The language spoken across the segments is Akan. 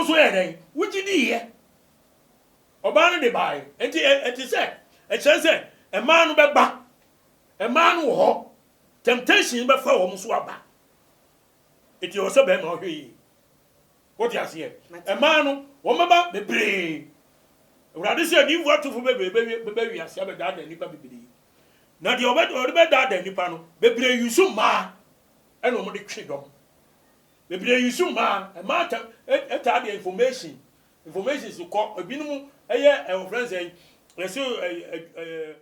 nso yɛ dɛn? Wogye diiɛ. Ɔbaa no de baeɛ. Enti ɛte sɛ, ɛkyerɛ sɛ mmaa no bɛba. Mmaa no wɔ hɔ. Temptation bɛfa wɔn so aba. Enti ɛwɔ sɛ bɛrima ɔhwɛ yie. Wote aseɛ? Mmaa no, wɔbɛba bebree. Awurade sɛ adiyifoɔ atofo bebree bɛba wiase abɛdaadaa nnipa bebree. Na deɛ wɔde bɛdaadaa nnipa no, bebree yusu mmaa ɛna wɔde twe dɔm. Bebree yusu mmaa, mmaa ta ɛtaa deɛ information, information so kɔ, ebinom ɛyɛ ɛwɔ fɛn sɛ yɛsɛ ɛɛ ɛɛ.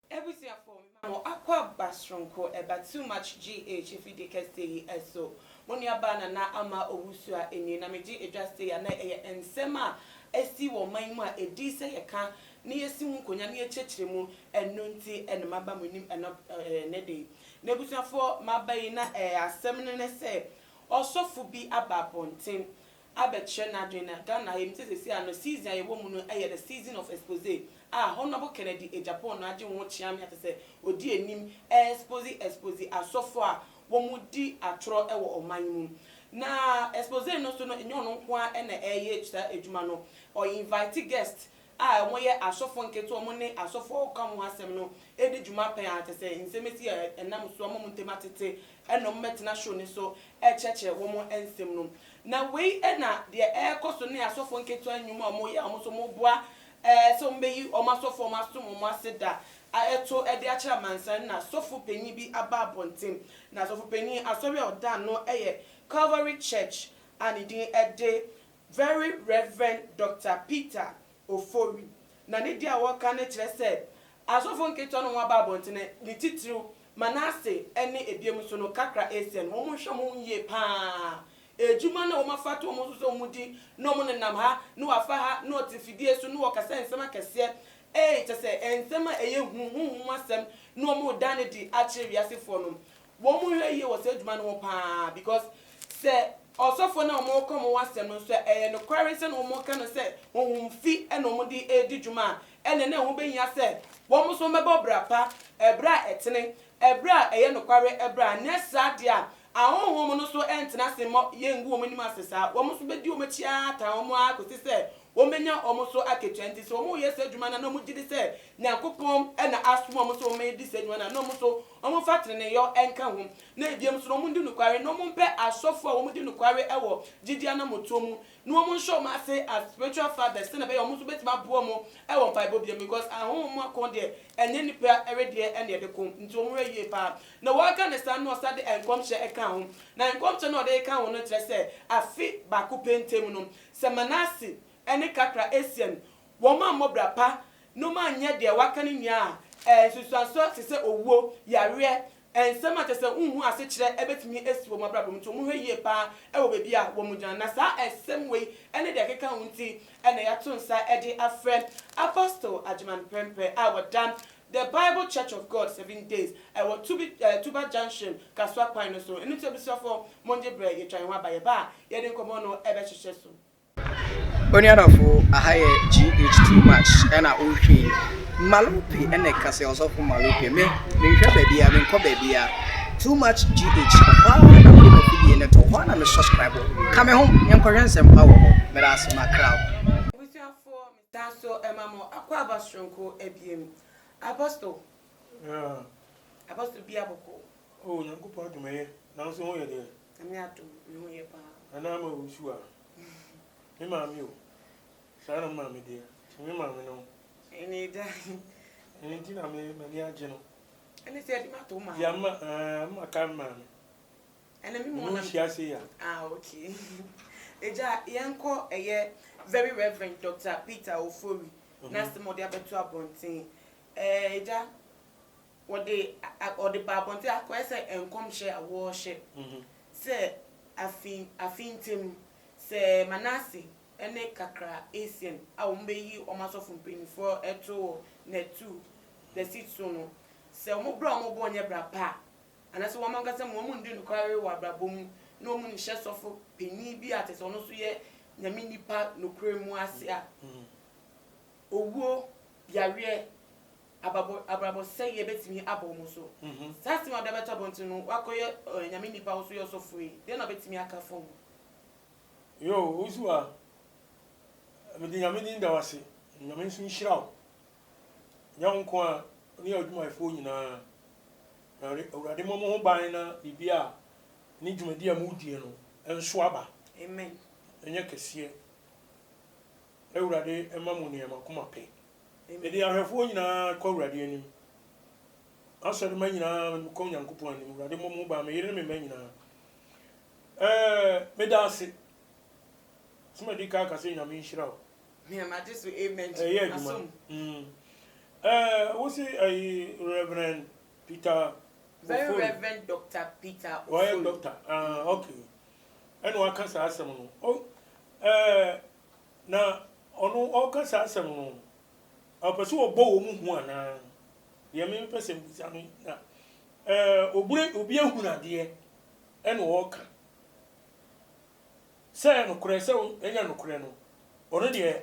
Abusuafoɔ mema mo akwaaba soronko ɛba too much GH afidie kɛseɛ yi so. Mo nuabaa Nana Ama Owusu a nie na megye adwa sei a na ɛyɛ nsɛm a asi wɔ ɔman yi mu a ɛdi sɛ yɛka na yɛsi ho nkonya na yɛkyerɛkyerɛ mu ɛno nti na maba mo anim ɛnɔ ɛnnɛ da yi. N'abusuafoɔ maba yi na asɛm no ne sɛ ɔsɔfo bi aba abɔnten abɛkyerɛ n'adwene na Ghana ha yɛnim sɛ seesei ano season a yɛwɔ mu no yɛ the season of expose a Honourable Kennedy Agyapong no agye ho kyeame a kyerɛ sɛ ɔdi anim expose expose asɔfoɔ a wɔdi atorɔ wɔ ɔman yi mu. Na expose no nso no ɛnyɛ ɔno nko ara na ɛreyɛ saa adwuma no, ɔ invite guest a wɔyɛ asɔfo nketewa a wɔne asɔfo a wɔka ho asɛm no di dwuma pɛn a, kyerɛ sɛ nsɛm asi a ɛnam so ama wɔn ntam atete na wɔbɛtena show no so rekyerɛkyerɛ wɔn nsɛm no. Na wei na deɛ ɛrekɔ so ne asɔfo nketewa nnwuma a wɔyɛ a wɔn nso wɔboa sɛ wɔbɛyi wɔn asɔfo a wɔasom wɔn ase da to de akyerɛ amansan no na sɔfo panyin bi aba abɔnten. Na sɔfo panyin asɔre a ɔda ano yɛ Calvary Church a ne din de Very Rev. Doctor Peter Ofori, na ne deɛ a wɔka no kyerɛ sɛ asɔfo nketewa no a wɔaba abɔntene, ne titiriw Manase ne ebiem nso no, Kakra Essien, wɔn nhwɛ wɔn ho yie pa ara. Adwuma no a wɔafa ato wɔn so sɛ wɔdi na wɔnenam ha na wɔafa ha na wɔte fidie so na wɔkasa nsɛm akɛseɛ, ei, kyerɛ sɛ nsɛm a ɛyɛ hu, honhom mu asɛm na wɔreda no adi akyerɛ wiasefoɔ no. Wɔn hwɛ yie wɔ saa adwuma no ho paa because sɛ ɔsɔfoɔ no a wɔn reka wɔn ho asɛm no sɛ ɛyɛ nokware sɛ na wɔn reka no sɛ honhom fi na wɔn de redi dwuma a, ɛnneɛ na ɛho bɛhia sɛ wɔn nso wɔbɛbɔ bra pa, ɛberɛ a ɛtene, ɛberɛ a ɛyɛ nokware ɛberɛ a, anyɛ saa deɛ a ahonhom no nso rentena ase mmɔ yɛn ngu wɔn anim ase saa, wɔn nso bɛdi wɔn akyi ara atan wɔn ara kɔsi sɛ wɔbɛnya wɔn so akatua. Nti sɛ wɔreyɛ saa adwuma no a na wɔgye di sɛ Nyankopɔn na asoma wɔn sɛ wɔmmɛdi saa adwuma no a, na wɔn nso wɔmfa treneeyɔ nka ho, na ebiem nso no wɔndi nokware, na wɔmpɛ asɔfo a wɔdi nokware wɔ gyidi anammɔtoɔ mu, na wɔnhyɛ wɔn ase as spiritual fathers sɛdeɛ ɛbɛyɛ a wɔn nso bɛtumi aboa wɔn wɔ mpaebɔ biara mu, because ahonhom mu ako deɛ ɛnyɛ nnipa wedeɛ na yɛde ko, nti wɔnhwɛ yie paa. Na wɔreka no saa no na ɔsan de nkɔmhyɛ kaa ho, na nkɔmhyɛ no a ɔde reka ho no kyerɛ sɛ afe baako pɛ ntam no, sɛ Manase ne Kakra Essien wɔn ammɔ bra pa na wɔanyɛ deɛ wɔaka no nyinaa a, nsunsuansoɔ te sɛ owuo, yareɛ, nsɛm a kyerɛ sɛ wonhu asekyerɛ bɛtumi asi wɔn abrabɔ mu. Nti wɔhwɛ yie pa ara wɔ baabi a wɔgyina. Na saa nsɛm wei ne deɛ ɛkeka ho nti na yɛato nsa de afrɛ Apostle Agyeman Prempeh a wɔda The Bible Church of God Seven Days ɛwɔ Tubi, Tuba Junction, Kasoa kwan no so. Ɛno nti abusuafoɔ, mongye berɛ, yɛtwa yɛn ho aba. Yɛba a, yɛde nkɔmmɔ no bɛhyehyɛ so. Onuadɔfo aha yɛ GH too much ɛna wohwɛ yi Malope ɛna ɛka sɛ ɔsɔfo Malope me menhwɛ baabia menkɔ baabia too much GH ɛhɔ ara na mede m'afidie no to hɔ ara na me subscribe ka me ho yɛnkɔhwɛ nsɛmpa wɔ hɔ meda ase makra wo. Abusuafoɔ mesan so ma mo akwaaba soronko abiem. Apostle. Yeah. Apostle bia bɔkɔɔ. Oh Nyankopɔn adom ɛyɛ nanso ho yɛ deɛ. Nyame adom me ho yɛ paa. Nana ama owusu a. Me maame o. Saa na me maame deɛ. Nti me maame no. Ɛne da. Ɛno nti na me m'ani agye no. Ɛne sɛ ɛde ma to maame. Deɛ ama ɛɛ ama ka me maame. Ɛne me mu na. Hyia se ya. Ah okay. Agya yɛnkɔ ɛyɛ Very Reverend Doctor Peter Ofori n'asɛm a ɔde abɛto abɔnten. Ɛɛ agya Wɔde wɔde ba abɔnten akɔyɛ sɛ nkɔmhyɛ a wɔrehyɛ sɛ afe afe ntam sɛ Manase ne Kakra Essien a wɔbɛyi wɔn asɔfo mpanimfoɔ to wɔ Natu the seat so no, sɛ wɔn bra a wɔbɔ nyɛ bra pa a, anaasɛ wɔn ankasa mu wɔnndi nokware wɔ abrabɔ mu na wɔnhyɛ sɔfo panin bi a kyerɛ sɛ ɔno nso yɛ Nyame nipa nokorɛ mu ase a, owuo. Yareɛ, abrabɔ abrabɔ sɛeɛ bɛtumi aba wɔn so. Saa asɛm a wode abɛto abɔnten no, woakɔyɛ eh, Nyame nipa, wo nso yɛ ɔsɔfoɔ yi, deɛn na wobɛtumi aka afa ho? Yoo, Owusu a, mede Nyame din da wo ase. Nyame nso nhyira wo. Nyɛ wo nko ara, wo ne adwumayɛfoɔ nyinaa. Na Awurade mmɔ mo ho ban na biribi a ne dwumadi a moredie no nso aba. Amen. Ɛnyɛ kɛseɛ. Awurade mma mo nea mo akoma pɛ. Mede ahwɛfoɔ nyinaa kɔ Awurade anim. M'asɔremma nyinaa mede mo kɔ Onyankopɔn anim. Awurade mmɔ mo ho ban, me yere ne me mma nyinaa. Ɛɛ, meda ase. Sɛ madi kan aka sɛ Nyame nhyira wo. Me a magye so amen. Ɛyɛ adwuma. Mm. Ɛɛ, wo se ɛyi Reverend Peter Ofori. Very Reverend Doctor Peter Ofori. Ɔyɛ doctor. Ah, okay. Ɛna waka saa asɛm no. O, ɛɛ, na ɔno ɔka saa asɛm no, ɔpɛ sɛ ɔbɔ wɔn hu anaa? Deɛ me mepɛ sɛ mbisa no na, ɛɛ, obure, obi ahunu adeɛ ɛna ɔreka. Sɛ ɛyɛ nokorɛ, sɛ ɛnyɛ nokorɛ no, ɔno deɛ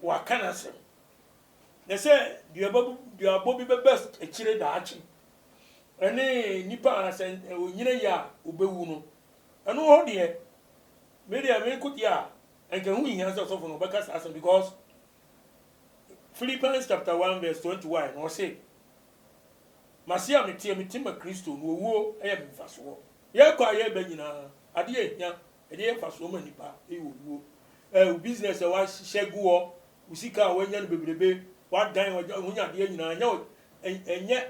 waka n'asɛm. Na sɛ duaba, duabɔ bi bɛba akyire daakye, ɛne nipa a sɛ ɔnyina yie a ɔbɛwu no, ɛno hɔ deɛ, me deɛ me nko deɛ a, nka ɛho nhia sɛ ɔsɔfo no ɔbɛka saa asɛm because Philippians chapter 1 verse 21 no ɔse, Mase a meteɛ, mete ma Kristo, na owuo yɛ me mfasoɔ. Yɛkɔ a yɛba nyinaa, adeɛ a ɛhia, ɛde yɛ mfasoɔ ma nipa yɛ owuo. Ɛɛ wo business a wahyehyɛ gu hɔ, wo sika a wanya no bebrebe, wadan, wonya adeɛ nyinaa, ɛnyɛ ɛnyɛ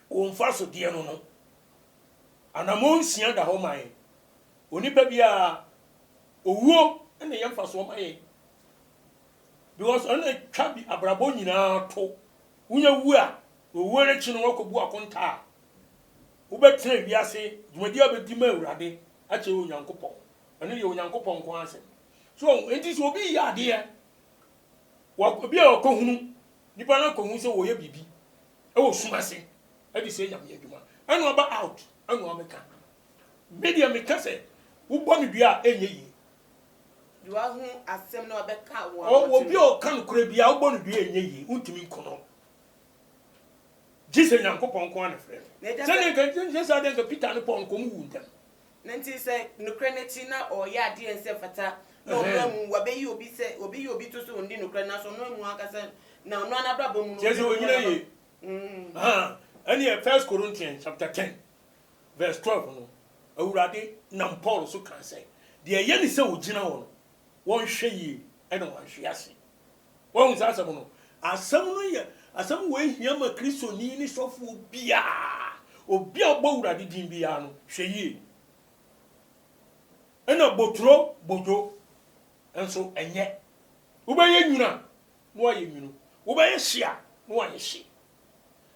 wo mfasodeɛ no no. Anammɔn nsia da hɔ ma yɛn. Onipa biara, owuo na ɛyɛ mfasoɔ ma yɛn. Because ɔno na ɛtwa bi abrabɔ nyinaa to. Wonya wu a, owuo no akyi no woakɔbu akonta a, wobɛtena wiase dwumadi a wobɛdi ma Awurade akyerɛ Onyankopɔn. Ɛno deɛ Onyankopɔn nko ara asɛm. So enti sɛ obi yɛ adeɛ, obi a ɔkɔhunu, nipa no akɔhu sɛ wɔyɛ biribi wɔ sum ase de sɛ Nyame adwuma, ɛna ɔba out, ɛna ɔbɛka. Me deɛ meka sɛ wobɔ no dua a ɛnyɛ yie. Deɛ wahu asɛm na wabɛka wɔ abɔnten. Obi a ɔka nokorɛ biara wobɔ no dua a ɛnyɛ yie, wontumi nku no. Gye sɛ Nyankopɔn nko ara na ɛfrɛ no. Sɛdeɛ nka nkyɛ saa deɛ nka Peter ne Paul nka wɔn wu ntɛm. Na nti sɛ nokorɛ no akyi na ɔreyɛ adeɛ a ɛnsɛ mfata na ɔno amu wabɛyi obi sɛ wɔbɛyi obi to so ɔnni nokorɛ nanso ɔno amu ankasa na ɔno ara n'abrabɔ mu no Kyerɛ sɛ ɔnyina yie. Ɛneɛ First Corinthians chapter 10 verse 12 no, Awurade nam Paul so kaa sɛ, deɛ ɛyɛ ne sɛ ɔgyina hɔ no, wɔnhwɛ yie na wanhwe ase. Woahu saa asɛm no? Asɛm no yɛ asɛm wei hia ma Kristoni ne sɔfoɔ biara. Obi a ɔbɔ Awurade din biara no, hwɛ yie. Ɛna boturo bodwo nso ɛnyɛ. Wobɛyɛ nwunu a, na woayɛ nwunu. Wobɛyɛ hye a, na woayɛ hye.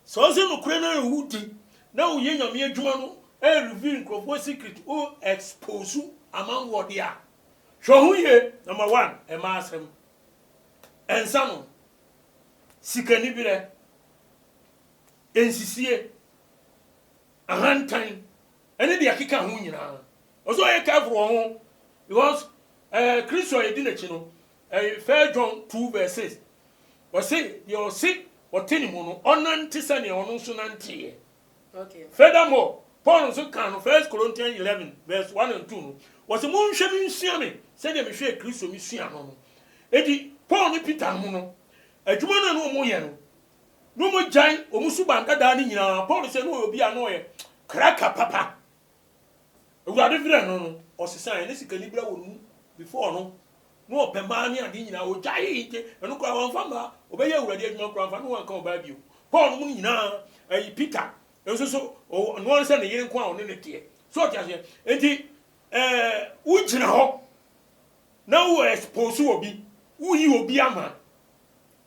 Sɛ ɔsɛ nokorɛ no a wodi na woyɛ Nyame adwuma no reveal nkurɔfoɔ secret wo expose amanfoɔ deɛ a, hwɛ ho yie. Number one, mmaa asɛm. Nsa nom, sikaniberɛ, nsisie, ahantan, ɛne deɛ ɛkeka ho nyinaa. Ɔsɛ ɔyɛ careful wɔ ho because ɛɛ Kristo a yɛdi n'akyi no, ɛyɛ First John 2 verse 6. Ɔse deɛ ɔse ɔte ne mu no, ɔnante sɛdeɛ ɔno nso nanteeɛ. Okay. Furthermore, Paul nso kaa no First Corinthians 11 verse 1 and 2 no, ɔse monhwɛ me nsua me sɛdeɛ mehwɛɛ Kristo mesua no no. Enti Paul ne Peter no no, adwuma no a na wɔyɛ no, na wɔgyae wɔn suban dadaa no nyinaa. Paul sɛ na ɔyɛ obi a na ɔyɛ kraka papa. Awurade frɛɛ no no, ɔsesaeɛ, ne sikaniberɛ wɔ ne mu before no, na ɔpɛ mmaa ne adeɛ nyinaa, ɔgyaee nti, ɛno koraa wamfa mmaa, ɔbɛyɛ Awurade adwuma koraa wamfa ne ho anka ɔbaa bio. Paul nom no nyinaa, ayi Peter nso so, ɔno ara sɛ ne yere nko a ɔne no teɛ. So ɔte aseɛ? Nti, ɛɛ, wogyina hɔ na wo expose obi, woyi obi ama.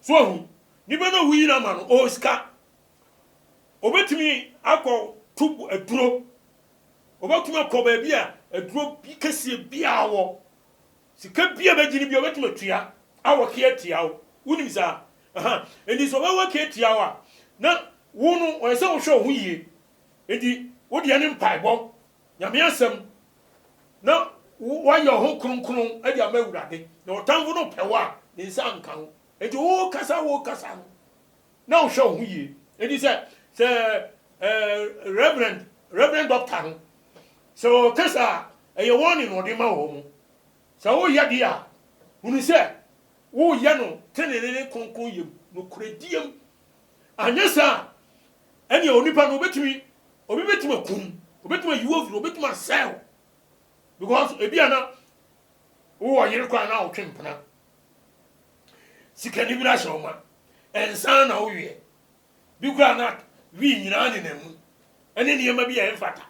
So ahu, nipa no a woyi no ama no, ɔwɔ sika. Obetumi akɔ to aduro. Obetumi akɔ baabi a aduro bi kɛseɛ biara wɔ. Sika bi a bɛgye no bi a obetumi atua awɔke atia wo. Wonim saa? Aha. Enti sɛ ɔbɛwɔke atia wo a, na wo no ɔyɛ sɛ wohwɛ wo ho yie. Enti wo deɛ ne mpaebɔ, Nyame asɛm, na woayɛ wo ho kronkron de ama Awurade. Na ɔtamfo no pɛ wo a, ne nsa nka wo. Enti wokasa wokasa no na wohwɛ wo ho yie. Enti sɛ sɛ ɛɛ reverend reverend doctor no sɛ ɔkasa a ɛyɛ warning na ɔde ma wɔn. Sɛ woyɛ deɛ a hunu sɛ woyɛ no tenenee ne kronkronyɛ mu, nokorɛdie mu. Anyɛ saa a ɛnneɛ onipa no obɛtumi obi bɛtumi akum, obɛtumi ayi wo afiri, obɛtumi asɛe wo because ebi a na wowɔ yere koraa na wotwe mpena. Sikanibere ahyɛ wo ma. Nsa na woweɛ. Bi koraa na wii nyinaa nenam mu. Ɛne nneɛma bi a ɛmfata.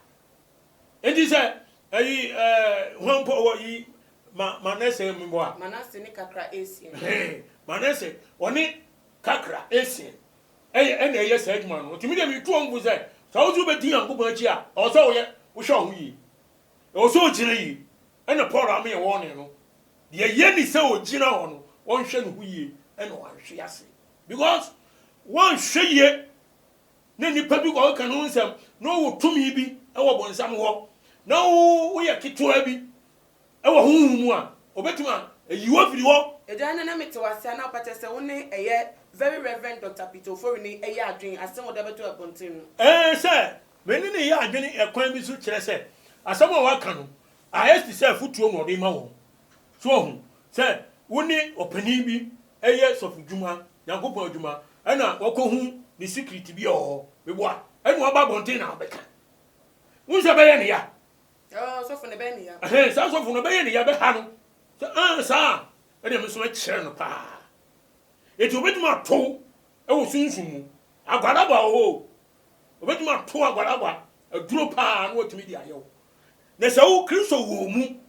Enti sɛ ɛyi ɛɛ hwan mpo wɔ yi ma Manase mbɔ a. Manase ne Kakra Essien. Manase ɔne Kakra Essien ɛyɛ ɛna ɛyɛ saa adwuma no. Nti mi deɛ mi tu wɔn fo sɛ sɛ woso bɛdi Nyankopɔn akyi a ɛwɔ sɛ woyɛ wohwɛ wo ho yie. Ɛwɔ sɛ ogyina yie. Ɛna Paul ama yɛn warning no. Deɛ ɛyɛ ne sɛ ɔgyina hɔ no ɔnhwɛ ne ho yie ɛna wanhwe ase because wanhwɛ yie na nipa bi kɔkeka ne ho nsɛm na ɔwɔ tumi bi ɛwɔ bonsam hɔ na wo woyɛ ketewa bi ɛwɔ honhom mu a ɔbɛtumi a ayi wo afiri hɔ. Agya ɛnɛ na mete wo ase a na wopa kyerɛ sɛ wo ne ɛyɛ Very Reverend Doctor Peter Ofori no ɛyɛ adwene asɛm a ɔde abɛto abɔnten no. Ɛɛ sɛ me ne no yɛ adwene ɛkwan bi so kyerɛ sɛ asɛm a waka no Ayɛ te sɛ afotuo na ɔde rema wɔn. So wahu sɛ wo ne ɔpanin bi yɛ sɔfodwuma, Nyankopɔn adwuma, ɛna wakɔhu ne secret bi a ɛwɔ hɔ, meboa, ɛna waba abɔnten na wabɛka. Wohu sɛ ɛbɛyɛ ne ya? Ɛɛ, sɔfo no ɛbɛyɛ ne ya. Ɛhɛn, saa sɔfo no ɛbɛyɛ ne ya, ɛbɛha no. Sɛ, ah, saa a, ɛdeɛ me nso mɛkyerɛ no paa. Enti obɛtumi atow wɔ sunsum mu. Agwaraba wɔ hɔ o. Obɛtumi atow agwaraba aduro paa na watumi de ayɛ wo. Na sɛ wo Kristo wɔ wo mu,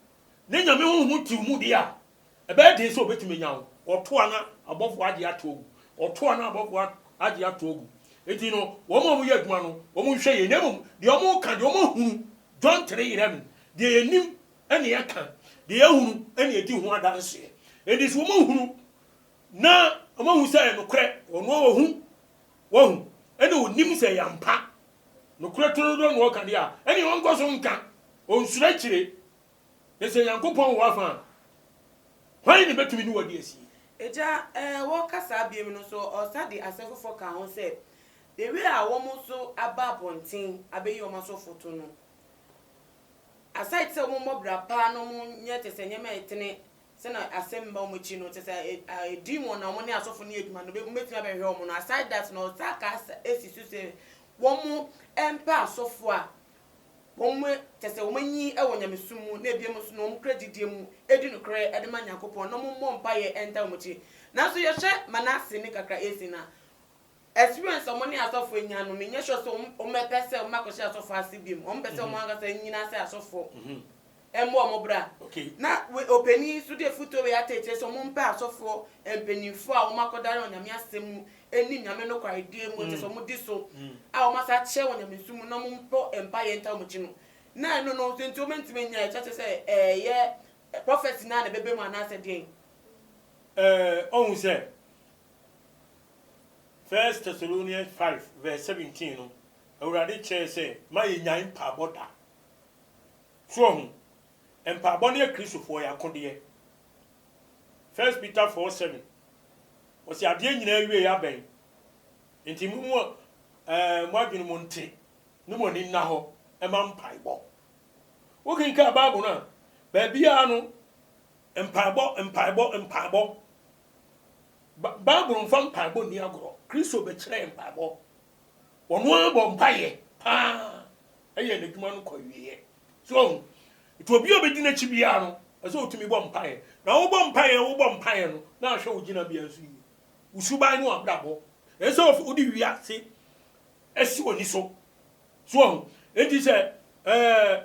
na Nyame Honhom te wo mu deɛ a, ɛbɛyɛ den sɛ ɔbɛtumi anya wo. Ɔto a na abɔfoɔ agye ato agu. Ɔto a na abɔfoɔ agye ato agu. Enti no, wɔn a wɔyɛ adwuma no, wɔn nhwɛ yie. Na mmom, deɛ wɔka, deɛ wɔahunu, John 3:11, deɛ yɛnim na yɛka, deɛ yɛahunu na yɛdi ho adanseɛ. Enti sɛ wɔahunu na wɔahu sɛ ɛyɛ nokorɛ, ɔno ara wahu, wahu, ɛna ɔnim sɛ ɛyɛ ampa, Nokorɛ turodoo na ɔka deɛ a, ɛneɛ ɔnkɔ so nka, ɔnsuro akyire. Na sɛ Nyankopɔn wɔ w'afa a, hwan na bɛtumi ne wo adi asie? Agya, eh, wɔka saa biom no nso, ɔsa de asɛm foforɔ kaa ho sɛ, The way a wɔn nso aba abɔnten abɛyi wɔn asɔfoɔ to no, aside sɛ wɔmmɔ bra paa na wɔnyɛ kyerɛ sɛ nneɛma a ɛtene Sɛ na asɛm ba wɔn akyi no, kyerɛ sɛ ɛ demon na wɔne asɔfo no yɛ adwuma no, wɔbɛtumi abɛhwehwɛ wɔn no. Aside that no, ɔsan ka si so sɛ wɔn mpɛ asɔfo a wɔn kyerɛ sɛ wɔn anyin wɔ nyamesom mu na ebinom nso no wɔn kura gyidie mu di nokorɛ de ma Nyankopɔn na wɔn mmɔ mpaeɛ nta wɔn akyi. Nanso yɛhwɛ Manase ne kakra esi no a, Experience a wɔn ne asɔfo anya no, menyɛ sure sɛ wɔn bɛpɛ sɛ wɔn akɔhyɛ asɔfo ase biom. Wɔn pɛ sɛ wɔn ankasa nyina sɛ asɔfo mmɔ wɔn bra. Na we ɔpanin yi nso de afutuo wei ata akyire sɛ wɔn mpɛ asɔfoɔ mpanimfoɔ a wɔn akɔdare wɔ Nyame asɛm mu, anim Nyame nokwaredie mu, kyerɛ sɛ wɔn di so, a wɔn asa akyɛ wɔ Nyamesom mu na wɔn bɔ mpaeɛ nta wɔn akyi no. Na ɛno no nso nti wɔn ntumi nya, ɛkyerɛ sɛ ɛyɛ prophecy no ara na ɛbɛba mu anaasɛ deɛn? Ɛɛ, ɔhu sɛ First Thessalonians 5 verse 17 no, Awurade kyerɛɛ sɛ ma yɛnnyae mpaebɔ da. So wahu? Mpaebɔ no yɛ Kristofoɔ yɛn akodeɛ. First Peter 4 7, ɔse adeɛ nyinaa awieɛ abɛn, nti mo mu ɛɛ mo adwene mu nte ne mo ani nna hɔ ɛma mpaebɔ. Wokenkan Bible no a, baabiara no mpaebɔ, mpaebɔ, mpaebɔ. Bible mfa mpaebɔ nni agorɔ. Kristo bɛkyerɛɛ mpaebɔ. Ɔno ara bɔ mpaeɛ paa yɛɛ n'adwuma no kɔ awieɛ. So wahu? Nti obi a ɔbɛdi n'akyi biara no, ɛsɛ sɛ ɔtumi bɔ mpaeɛ. Na wobɔ mpaeɛ, wobɔ mpaeɛ no, na ahwɛ wo gyinabea nso yie. Wo suban ne w'abrabɔ. Ɛnsɛ sɛ wode wiase si w'ani so. So wahu? Enti sɛ ɛɛ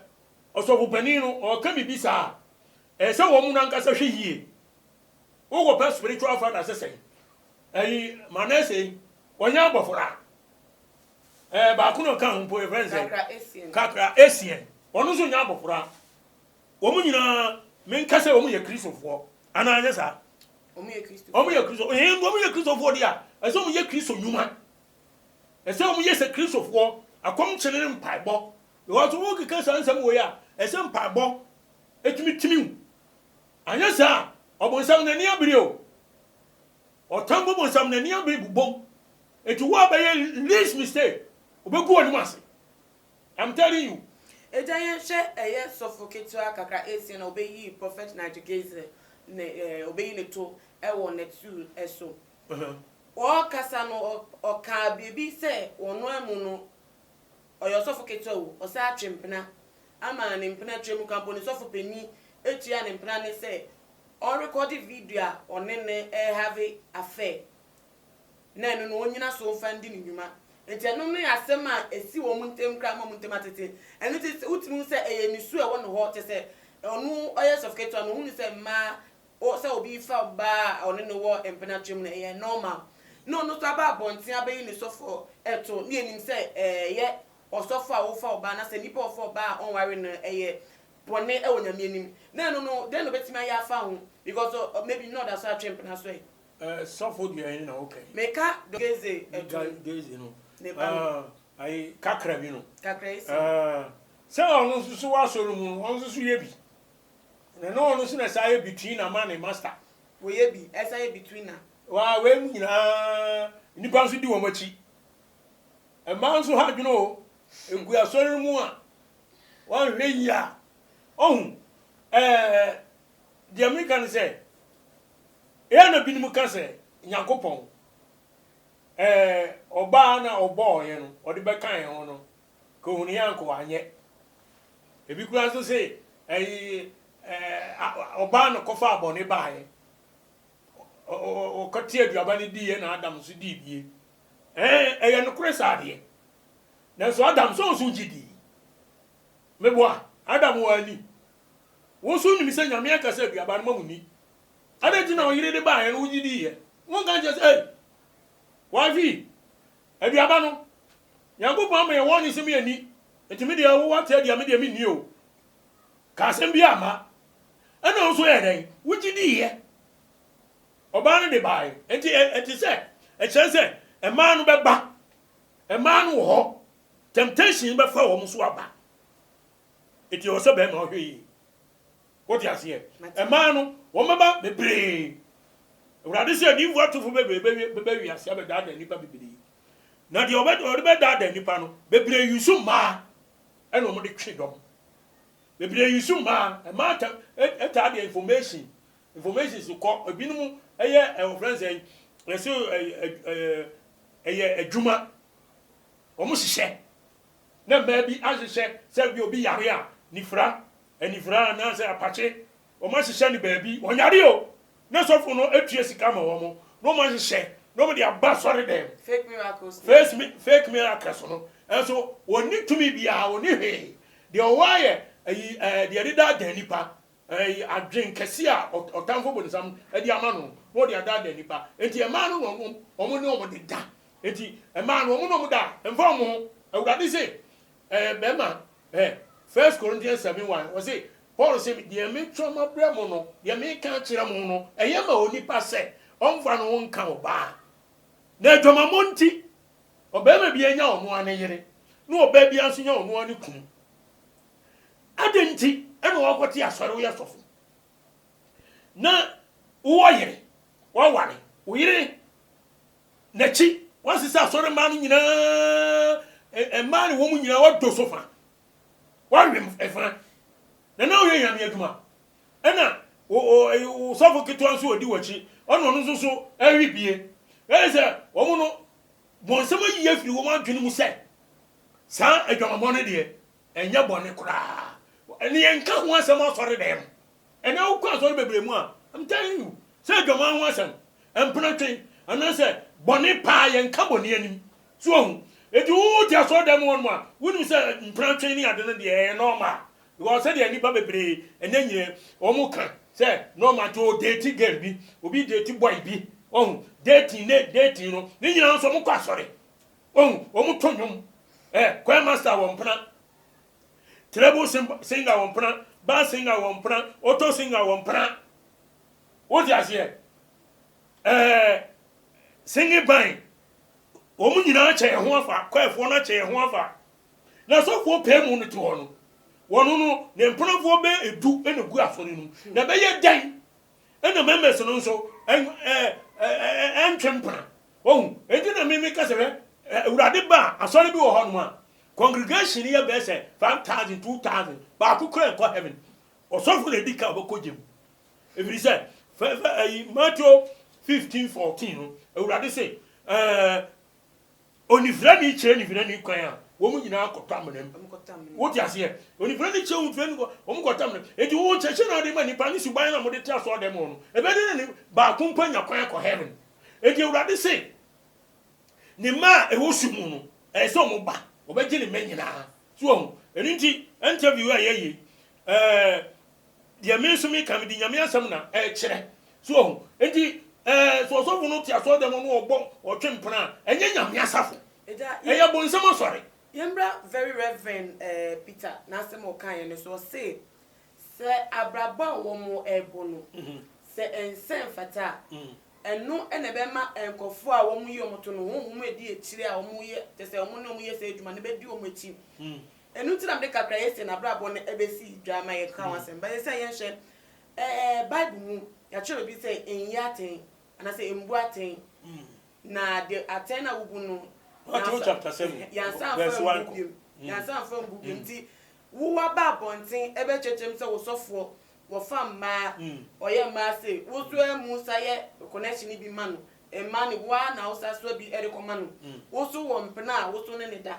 ɔsɔfopanin no ɔreka biribi saa a, ɛsɛ sɛ wɔn ankasa hwɛ yie. Wo kɔ pɛ spiritual father sɛ sɛn? Ɛyi Manase yi ɔnyɛ abɔfra. Ɛɛ baako na ɔka ho mpo yɛfrɛ no sɛn? Kakra Essien. Kakra Essien. Ɔno nso nyɛ abɔfra. Wɔn nyinaa menka sɛ wɔn yɛ Kristofoɔ anaa nyɛ saa? Wɔn yɛ Kristofoɔ. Wɔn yɛ Kristo. Ɛɛ wɔn yɛ Kristofoɔ deɛ a ɛsɛ wɔn yɛ Kristo nnwuma. Ɛsɛ wɔn yɛ sɛ Kristofoɔ akɔmkyene ne mpaebɔ. Because wɔn keka saa nsɛm wɔ yi a ɛsɛ mpaebɔ etumi tumi wo. Anyɛ saa a, ɔbonsam n'ani abere o. Ɔtamfo bonsam n'ani abere bobom. Enti wo a bɛyɛ least mistake, ɔbɛgu w'anim ase. I'm telling you. Agya yɛn hwɛ ɛyɛ sɔfo ketewa kakra esia na ɔbɛyii Prophet Nigel Gaize ne ɛɛ ɔbɛyi ne to ɛwɔ nɛtu ɛso. Ɔɔkasa no ɔkaa biribi sɛ ɔno amu no ɔyɛ ɔsɔfo ketewa o, ɔsan atwe mpena ama ne mpena twa mu ka mpo ne sɔfo panin atua ne mpena ne sɛ ɔnrekɔde video a ɔne no rehave affair na ɛno no ɔnnyina so mfa ndi ne nnwuma. Nti ɛno ne asɛm a ɛsi wɔn ntam koraa ma wɔn ntam atete. Ɛno nti wotumi hu sɛ ɛyɛ nisuo a ɛwɔ ne hɔ kyerɛ sɛ ɔno ɔyɛ sɔfo ketewa no ɔhunu sɛ mmaa sɛ obi fa ɔbaa a ɔne no wɔ mpena twam no ɛyɛ normal. Na ɔno nso aba abɔnten abɛyi ne sɔfo to ne yɛnim sɛ ɛyɛ ɔsɔfo a wofa ɔbaa anaasɛ nipa a ɔfa ɔbaa a ɔnware no ɛyɛ bɔne wɔ Nyame anim. Na ɛno no dɛn na ɔbɛtumi ayɛ afa ho because maybe na ɔda so atwe mpena so ɛ. Sɔfo deɛ ɛhe na woka yi? Meka Geze ɛto. Geze no. Ne ba no. Ayi kakra bi no. Kakra yi si. Sɛ ɔno nso so wɔ asɔre mu no, ɔno nso so yɛ bi. Na na ɔno nso na ɛsan yɛ between ama ne master. Wɔyɛ bi, ɛsan yɛ between a. Waa wei mu nyinaa nnipa nso di wɔn akyi. Mmaa nso ha adwene o. Egu asɔre no mu a wɔnhwɛ yie a ɔhu ɛɛ deɛ meka ne sɛ ɛyɛ na binom ka sɛ Nyankopɔn ɛɛ ɔbaa na ɔbɔɔyɛ no ɔde bɛka yɛn ho no ka ohunu yɛ anka wanyɛ. Ebi koraa nso se ɛyi ɛɛ ɔbaa no kɔfaa bɔne baeɛ. Ɔkɔte aduaba no diiɛ na Adam nso dii bie. Ɛɛ ɛyɛ nokorɛ saa deɛ. Nanso Adam sɛ ɔnso gye dii. Meboa, Adam wɔ ani. Wo nso wonim sɛ Nyame aka sɛ aduaba no ma mo nni. Adɛn nti na ɔyere de baeɛ no wogye diiɛ? Wonka nkyerɛ sɛ, ei, wifey, aduaba no, Nyankopɔn ama yɛn warning sɛ yɛnni, nti me deɛ wo wate adi a me deɛ menni o. Ka asɛm bi amma. Ɛna wo nso yɛ dɛn? Wogye diiɛ. Ɔbaa no de baeɛ. Nti ɛte sɛ, ɛkyerɛ sɛ mmaa no bɛba. Mmaa no wɔ hɔ. Temptation bɛfa wɔn so aba. Nti ɛwɔ sɛ bɛrima ɔhwɛ yie. Wote aseɛ? Mmaa no, wɔn bɛba bebree. Awurade sɛ adiyifoɔ atofo bebree bɛba wiase abɛdaadaa nnipa bebree. Na deɛ ɔbɛ ɔde bɛdaadaa nnipa no, bebree yusu mmaa ɛna wɔn de twe dɔm. Bebree yusu mmaa, mmaa ta ɛtaa deɛ information information so kɔ ebinom ɛyɛ ɛwɔ fɛn sɛ ɛsɛ ɛyɛ ɛyɛ adwuma wɔn hyehyɛ na mmaa bi ahyehyɛ sɛ bi obi yare a nifra anifira anaasɛ apakye, wɔahyehyɛ no baabi, wɔnyare o, na sɔfo no atua sika ma wɔn, na wɔahyehyɛ, na wɔde aba asɔre dɛm. Fake miracles. Face, fake miracles no, nso wɔnni tumi biara, wɔnni hwee. Deɛ ɔwɔ ayɛ ayi ɛɛ deɛ ɛde daadaa nipa, ɛyi adwen kɛse a ɔtamfo bonsam de ama no, na ɔde adaadaa nipa. Enti mmaa no na wɔn wɔn ne wɔn deda. Enti mmaa no wɔn ne wɔn da, mfa wɔn ho. Awurade se Ɛɛ, bɛrima, ɛ, First Corinthians 7 1, ɔse, Paul se, deɛ metwerɛ mabrɛ mo no, deɛ meka akyerɛ mo no, ɛyɛ ma onipa sɛ ɔmfa ne ho nka ɔbaa. Na adwamammɔ nti, ɔbarima biara nya ɔno ara ne yere, na ɔbaa biara nso nya ɔno ara ne kunu. Adɛn nti ɛna wɔakɔte asɔre woyɛ sɔfo na wowɔ yere, woaware wo yere N'akyi, wɔasesa asɔre mmaa no nyinaa, mmaa ne wɔn nyinaa wɔdɔ so fa, wɔawe fa, na na ɔyɛ nyame adwuma. Ɛna wo sɔfo ketewa nso ɔdi w'akyi, ɔna ɔno nso so ɛwe bie. Ɛyɛ sɛ wɔn no bɔnsɛm ayi afiri wɔn adwene mu sɛ saa adwamammɔ no deɛ ɛnyɛ bɔne koraa. Ɛne yɛnka ho asɛm asɔre dɛm. Ɛnɛ wokɔ asɔre bebree mu a, I'm telling you, sɛ adwaman ho asɛm, mpenatwe, anaasɛ bɔne paa, yɛnka bɔne anim. So wahu? Enti wo wote asɔre dan mu hɔnom a, wonim sɛ mpenatwe ne ade no deɛ ɛyɛ normal. Because sɛdeɛ nnipa bebree ɛnɛ nyina wɔn ka sɛ normal nti o date girl bi, obi date boy bi, wahu, dating ne dating no, ne nyinaa nso wɔn kɔ asɔre. Wahu, wɔn to nnwom. Eh, choir master wɔ mpena. Treble singer wɔ mpena, bass singer wɔ mpena, alto singer wɔ mpena. Wote aseɛ? Ɛɛ singing band, wɔn nyinaa kyɛ yɛn ho afa, kwaefoɔ no akyɛ yɛn ho afa. Na sɔfoɔ pɛɛ mu no te hɔ no, wɔn no ne mpenafoɔ bɛyɛ edu na egu asɔre no mu. Na ɛbɛyɛ dɛn ɛna members no nso ɛɛ ɛntwe mpena. Wahu? Enti na me meka sɛ, hwɛ, Awurade ba a, asɔre bi wɔ hɔnom a, congregation yɛ bɛyɛ sɛ 5,000, 2,000, baako koraa nkɔ heaven. Ɔsɔfo na edi kan a ɔbɛkɔ gya mu. Ɛfiri sɛ, fɛ, fɛ, ayi, Matthew 15, 14 no, Awurade se, ɛɛ, Onifirani kyerɛ nifirani kwan a, wɔn nyinaa kɔtɔ amena mu. Wote aseɛ? Onifirani kyerɛ onifirani kwan, wɔn kɔtɔ amena mu. Enti wo nkyerɛkyerɛ na wode ma nnipa ne suban na mode te asɔrdan mu hɔ no, ɛbɛyɛ dɛn na baako mpo anya kwan akɔ heaven? Enti Awurade se, ne mma a ɛwɔ sum mu no, ɛyɛ sɛ wɔn ba, wɔbɛgye ne mma nyinaa. So wahu? Ɛno nti, interview a yɛyɛ yi, ɛɛ, Deɛ me nso meka, mede Nyame asɛm na ɛrekyerɛ. So wahu? Enti, ɛɛ, sɛ ɔsɔfo no te asɔrdan mu na ɔbɔ, ɔtwe mpena a, ɛnyɛ Nyame asafo. Ɛyɛ bonsam asɔre. Yɛmmra Very Rev. Peter n'asɛm a ɔkaeɛ no so. Ɔse, sɛ abrabɔ a wɔrebɔ no, sɛ ɛnsɛ mfata a, ɛno na ɛbɛma nkurɔfoɔ a wɔyi wɔn to no, honhom a ɛdi akyire a wɔyɛ, kyerɛ sɛ wɔne wɔn yɛ saa adwuma no bɛdi wɔn akyi. Ɛno nti na mede kakra yi asie n'abrabɔ no bɛsi dwa ma yɛka ho asɛm. But sɛ yɛnhwɛ, ɛɛ Bible mu, yɛatwerɛ biribi sɛ nyi atɛn anaasɛ mbu atɛn. Na deɛ atɛn no a wobu no, Matthew chapter 7, yɛansa verse amfa 1 ambu kɔ. biom. Yɛansa amfa ambu biom. Nti wo woaba abɔnten ɛbɛkyerɛkyerɛ mu sɛ wo sɔfoɔ wɔfa mmaa, ɔyɛ mmaa sei, wo nso amu sa yɛ connection no bi ma no, mmaa no wo ara na wo sa soa bi de kɔma no. Wo nso wɔ mpena a wo nso ne no da.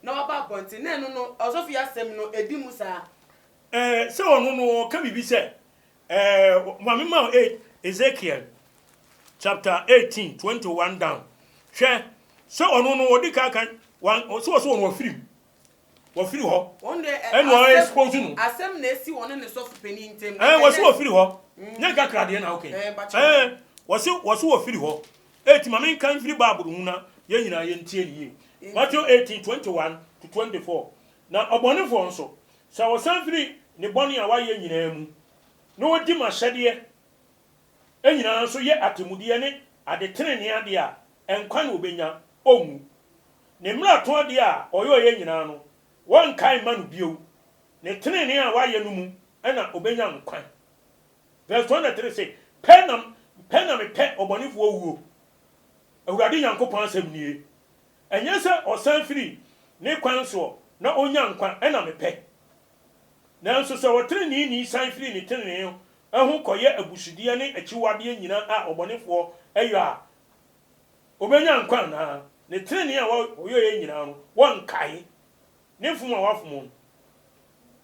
na waba abɔnten, na ɛno no, ɔsɔfo yi asɛm no, ɛdi mu saa? Ɛɛ, sɛ ɔno no ɔka biribi sɛ, ɛɛ, ma me ma wo Ezekiel chapter 18, 21 down. Hwɛ, sɛ ɔno no ɔdi kan kan, wan, sɛ ɔsɛ ɔno wafiri mu, wafiri hɔ, Wɔn deɛ, ɛ, ɛna ɔyɛ asɛm, expose no. asɛm na esi wɔne ne sɔfo panin ntam. Ɛɛ, wɔsi Ɛnyɛ, wɔfiri hɔ. Nyɛ kakra deɛ na okay. ɛɛ, mpakyɛw. Ɛɛ, wɔsi, wɔsi wɔfiri hɔ. Eti ma menka mfiri Bible mu na yɛn nyinaa yɛntie no yie. Matthew 18, 21 to 24, Na ɔbɔnefoɔ nso, sɛ ɔsan firi ne bɔne a wayɛ nyinaa mu, na ɔdi m'ahyɛdeɛ nyinaa so yɛ atemmudeɛ ne adetenenee adeɛ a, nkwa na ɔbɛnya, ɔnwu. Ne mmarato adeɛ a ɔyɔeɛ nyinaa no, wɔrenkae mma no bio, ne tenenee a wayɛ no mu na ɔbɛnya nkwa. Verse 23 se, Pɛ na pɛ na mepɛ ɔbɔnefoɔ wuo, Awurade Nyankopɔn asɛm nie. Ɛnyɛ sɛ ɔsan firi ne kwan soɔ na ɔnya nkwa na mepɛ. Nanso sɛ ɔteneneeni san firi ne tenenee ho kɔyɛ abusudeɛ ne akyiwadeɛ nyina a ɔbɔnefoɔ yɔ a, ɔbɛnya nkwa anaa? Ne tenenee a ɔyɔeɛ nyinaa no, wɔnkae. Ne fom a wafom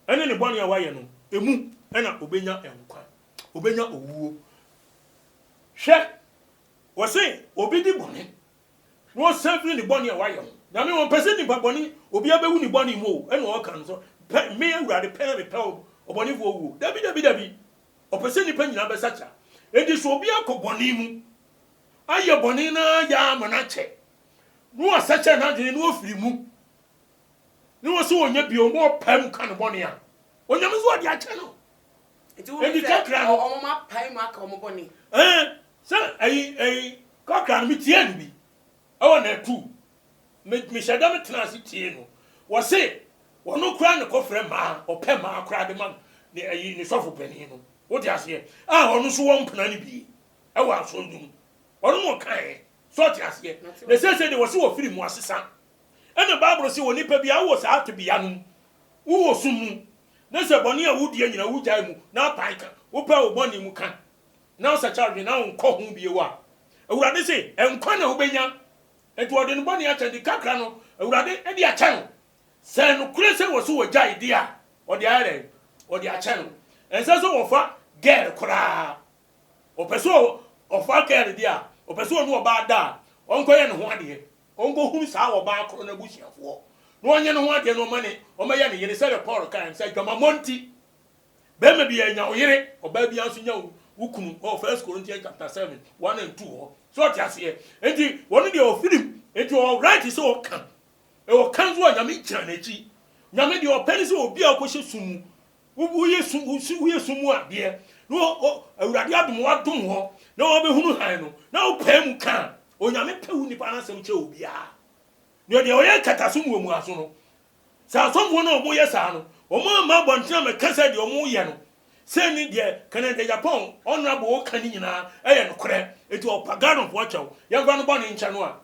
no ne ne bɔne a wayɛ no, emu na ɔbɛnya nkwa, ɔbɛnya owuo. Hwɛ, wɔse obi di bɔne na ɔsan firi ne bɔne a wayɛ ho. Nyame ɔmpɛ sɛ nipa bɔne, obiara bɛwu ne bɔne mu o, ɛna ɔka no sɛ, pɛ, me Awurade pɛ na mepɛ ɔbɔnefoɔ wuo. Dabi, dabi, dabi. Ɔpɛ sɛ nnipa nyinaa bɛsakyera. Enti sɛ obi akɔ bɔne mu, ayɛ bɔne no ara yɛ ama no akyɛ, na wasakyera n'adwene na wafiri mu, ne wɔ sɛ ɔnyɛ bio na ɔpae mu ka ne bɔne a, Onyame nso ɔde akyɛ no. Nti wo Enti sɛ kakra no, ɔmo apae mu aka ɔmo bɔne. Ɛɛ, sɛ ɛyi ɛyi kakra no metiee no bi ɛwɔ nɛtu. Me mehyɛ da metena ase tiee no. Wɔse wɔno koraa ne kɔfrɛ mmaa, ɔpɛ mmaa koraa de ma no ne ɛyi ne sɔfo panin no. Wote aseɛ? A ɔno nso wɔ mpena no bi ɛwɔ asɔre no mu. Ɔno na ɔkaeɛ. So ɔte aseɛ? Na seesei deɛ wɔse wɔfiri mu asesa. Ɛna Bible se onipa biara wowɔ saa tebea no mu, wowɔ sum mu, na sɛ bɔne a wodie nyina wogyae mu na apae ka, wopɛ wo bɔne mu ka, na wosakya adwene na wonkɔ ho bio a, Awurade se, nkwa na wobɛnya. Enti ɔde ne bɔne akyɛ, nti kakra no Awurade de akyɛ no. Sɛ nokorɛ sɛ wɔ so wɔgyae deɛ a, ɔde ayɛ dɛn? Ɔde akyɛ no. Ɛnsɛ sɛ wɔfa girl koraa. Ɔpɛ sɛ ɔfa girl deɛ a, ɔpɛ sɛ ɔne ɔbaa da a, ɔnkɔyɛ ne ho adeɛ. Ɔnkɔhunu saa ɔbaa korɔ no abusuafoɔ, na ɔnyɛ ne ho adeɛ na ɔma ne, ɔmmɛyɛ ne yere, sɛdeɛ Paul kaeɛ no, sɛ adwamammɔ nti, barima biara nya wo yere, ɔbaa biara nso nya wo, wo kunu, wɔ First Corinthians chapter 7, 1 and 2 hɔ. So ɔte aseɛ? Enti, wɔn deɛ ɔfiri mu, enti ɔwɔ right sɛ ɔka. Ɔka nso a, Nyame gyina n'akyi. Nyame deɛ ɔpɛ ne sɛ obi a ɔkɔhyɛ sum mu, Woyɛ sum, woyɛ sum mu adeɛ, na Awurade adom wadom hɔ, na wabɛhunu hann no, na wopae mu ka a, Onyame pɛ wo nipa no asɛm kyerɛ obiara. Na deɛ ɔyɛ nkataso muamuaso no, sɛ asɔfoɔ no a wɔyɛ saa no, wɔn amma abɔnten ammɛka sɛ deɛ wɔyɛ no. Sei ne deɛ Kennedy Agyapong Honourable reka no nyinaa ɛyɛ nokorɛ, enti ɔpa Ghanafoɔ kyɛw, yɛmfa no bɔne nkyɛ no a.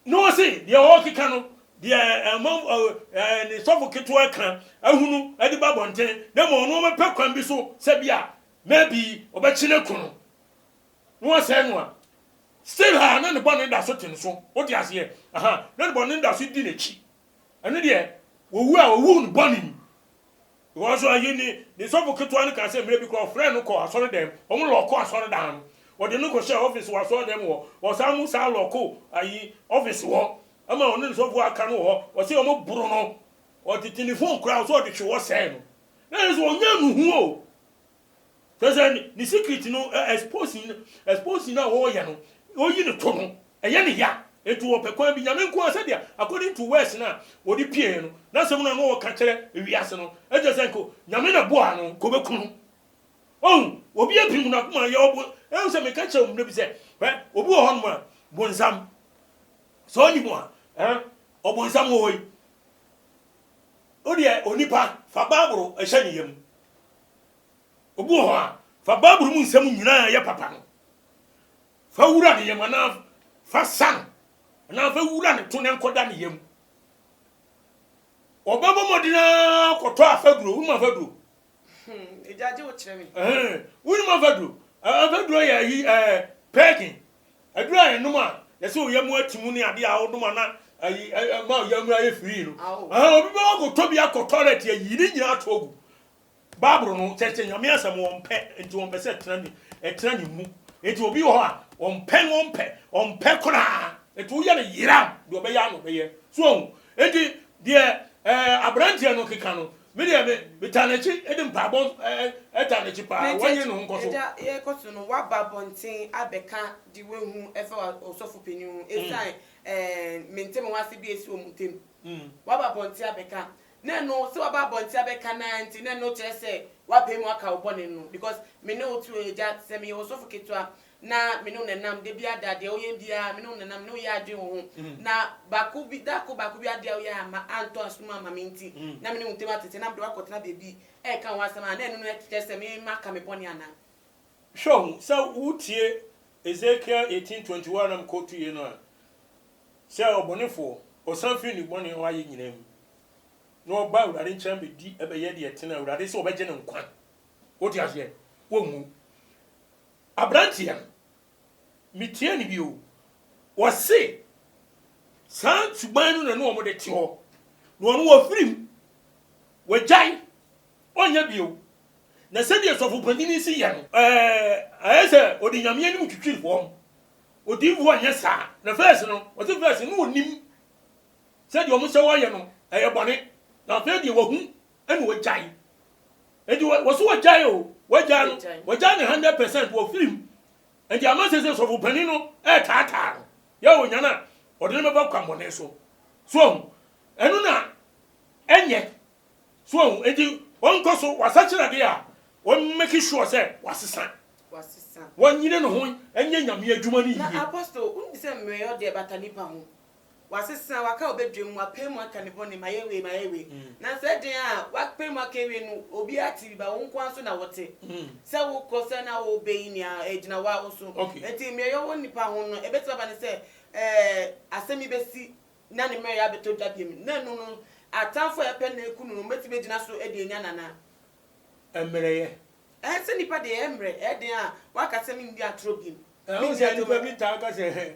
Na ɔse deɛ ɔrekeka no, deɛ ɛma ne sɔfo ketewa ka ahunu de ba abɔnten, na mmom ɔno ɔbɛpɛ kwan bi so sɛ bi a maybe ɔbɛkye no aku no na wasɛe no a, still a na ne bɔne da so te ne so, wote aseɛ? Aha, na ne bɔne da so di n'akyi. Ɛno deɛ, wɔwu a wɔwu no bɔne mu. Because ayi ne ne sɔfo ketewa no kaa sɛ mmerɛ bi koraa ɔfrɛɛ no kɔɔ asɔredan mu, wɔn lɔɔko asɔredan no, wɔde no kɔhyɛɛ office wɔ asɔredan mu hɔ, wɔsan mo saa lɔɔko ayi office hɔ ɛma ɔne ne sɔfo aka no wɔ hɔ, wɔse wɔn boro no, ɔtete ne phone koraa ɔsɛ ɔde hwe hɔ sɛɛ no, na yɛ sɛ ɔnya nuhu o, Kyerɛ sɛ ne secret no exposing exposing no a ɔreyɛ no, ɔyi ne to no, ɛyɛ ne ya. Enti ɔpɛ kwan bi, Nyame nko ara sɛdeɛ according to words no a ɔde pieeɛ no, n'asɛm no a na ɔreka kyerɛ wiase no, ɛkyerɛ sɛ nka Nyame na boaa no, nka ɔbɛku no. Ɔhu, obi apirim n'akoma, yɛ ɔbo, ɛhu sɛ meka kyerɛ wo mmerɛ bi sɛ, hwɛ, obi wɔ hɔnom a, bonsam, sɛ ɔnni mu a, eh, ɔbonsam wɔ hɔ yi, wodeɛ onipa, fa Bible hyɛ ne yam. Obi wɔ hɔ a, fa Bible mu nsɛm nyinaa a ɛyɛ papa no, fa wura ne yam anaa fa sa no anaa fa wura ne to na ɛnkɔda ne yam. Ɔbɛbɔ mmɔden ara kɔtɔ afaduro. Wonim afaduro? Agya gye wo kyerɛ me. Wonim afaduro? Afaduro yɛ ayi ɛɛ pɛɛkin. Aduro a yɛnom a yɛsɛ wo yam ati mu ne adeɛ a wonom a na ayi ɛma wo yam ayɛ firii no. Obi bɛwɔ akɔtɔ bi akɔ tɔlɛt ayi ne nyinaa ato agu. Bible no kyerɛkyerɛ Nyame asɛm wɔmpɛ nti wɔmpɛ sɛ ɛtena ne ɛtena ne mu nti obi wɔ hɔ a ɔmpɛ ɔmpɛ ɔmpɛ koraa nti woyɛ no yeram deɛ ɔbɛyɛ ano ɔbɛyɛ so ɔhu nti deɛ ɛɛ aberanteɛ no keka no me deɛ me metaa n'akyi ɛde mpaebɔ ɛɛ ɛtaa n'akyi paa wɔnyɛ ne ho nkɔ so. Ɛgya yɛkɔ so no waba abɔnten abɛka de wahu ɛfa ɔsɔfo panin ho ɛsan ɛɛ mente me ho ase bi esi wɔn ntam waba abɔnten abɛka Na ɛno, sɛ waba abɔnten abɛka no ara nti, na ɛno kyerɛ sɛ woapae mu aka wo bɔne no. Because me ne wo te o, Agya, sɛ meyɛ ɔsɔfo ketewa na me ne wo nenam da biara da, deɛ woyɛ biara me ne wo nenam, me ne wo yɛ adwene wɔ ho. Na baako bi, da ko baako bi adeɛ a woyɛ amma antɔ asom amma me nti, na me ne wo ntam atete, na mede wo akɔtena baabi reka wo asɛm a, na ɛno no kyerɛ sɛ me maka me bɔne anaa? Hwɛ hu, sɛ wotie Ezekiel 18:21 a mekɔtuiɛ no a, Sɛ ɔbɔnefoɔ, ɔsan firi ne bɔne a wayɛ nyinaa mu, na ɔba Awurade nkyɛn bɛdi bɛyɛ deɛ ɛtene a, Awurade sɛ ɔbɛgye no nkwa. Wote aseɛ? Wɔnwu. Aberanteɛ no, metie no bio, ɔse saa suban no na ne wɔn de te hɔ, na ɔno wɔfiri mu, wɔagyae, ɔnyɛ bio. Na sɛdeɛ sɔfopanin si yɛ no, ɛɛ, ayɛ sɛ ɔde Nyame anim twitwiri fam. Odiyifoɔ nyɛ saa. Na first no, ɔse first no ɔnim sɛ deɛ ɔmo sɛ wɔyɛ no ɛyɛ bɔne. Na afei deɛ wahu ɛna wagyae. Enti wɔse wagyae o, wagyae no, wagyae ne 100% wɔ mu. Enti ama sɛ sɛ sɔfo panin no ɛretaataa no, yɛ ɔnya no a, ɔde no bɛba kwammɔne so. So ahu? Ɛno na ɛnyɛ. So ahu? Enti ɔnkɔ so, wasakyera deɛ a, wɔn make sure sɛ wasesa. Wasesa. Wɔnyere ne ho nyɛ Nyame adwuma no yie. Na Apostle, wonim sɛ mmerɛyɔ deɛ ɛbata nipa ho. Wasesa, waka wɔ badwam, wapae mu aka ne bɔne, mayɛ wei, mayɛ wei. Nanso ɛdeɛn a wapae mu aka awie no, obiara te bi, but wo nko ara nso na wote. Sɛ wokɔ sɛ na worebɛyi nea ɛgyina wo ara wo so. Enti mmerɛyɔ wɔ nipa ho no, ɛbɛtumi aba no sɛ ɛɛ asɛm yi bɛsi na ne mmerɛyɛ abɛtɔ dwa biom. Na ɛno no, atamfo a ɛpɛ no aku no no, wɔbɛtumi agyina so de anya no anaa? Mmerɛyɛ. Ɛɛ sɛ nipa deɛ ɛyɛ mmerɛ, ɛyɛ den a waka sɛ menni atorɔ biom. Ɛho sɛ nipa bi taa ka sɛ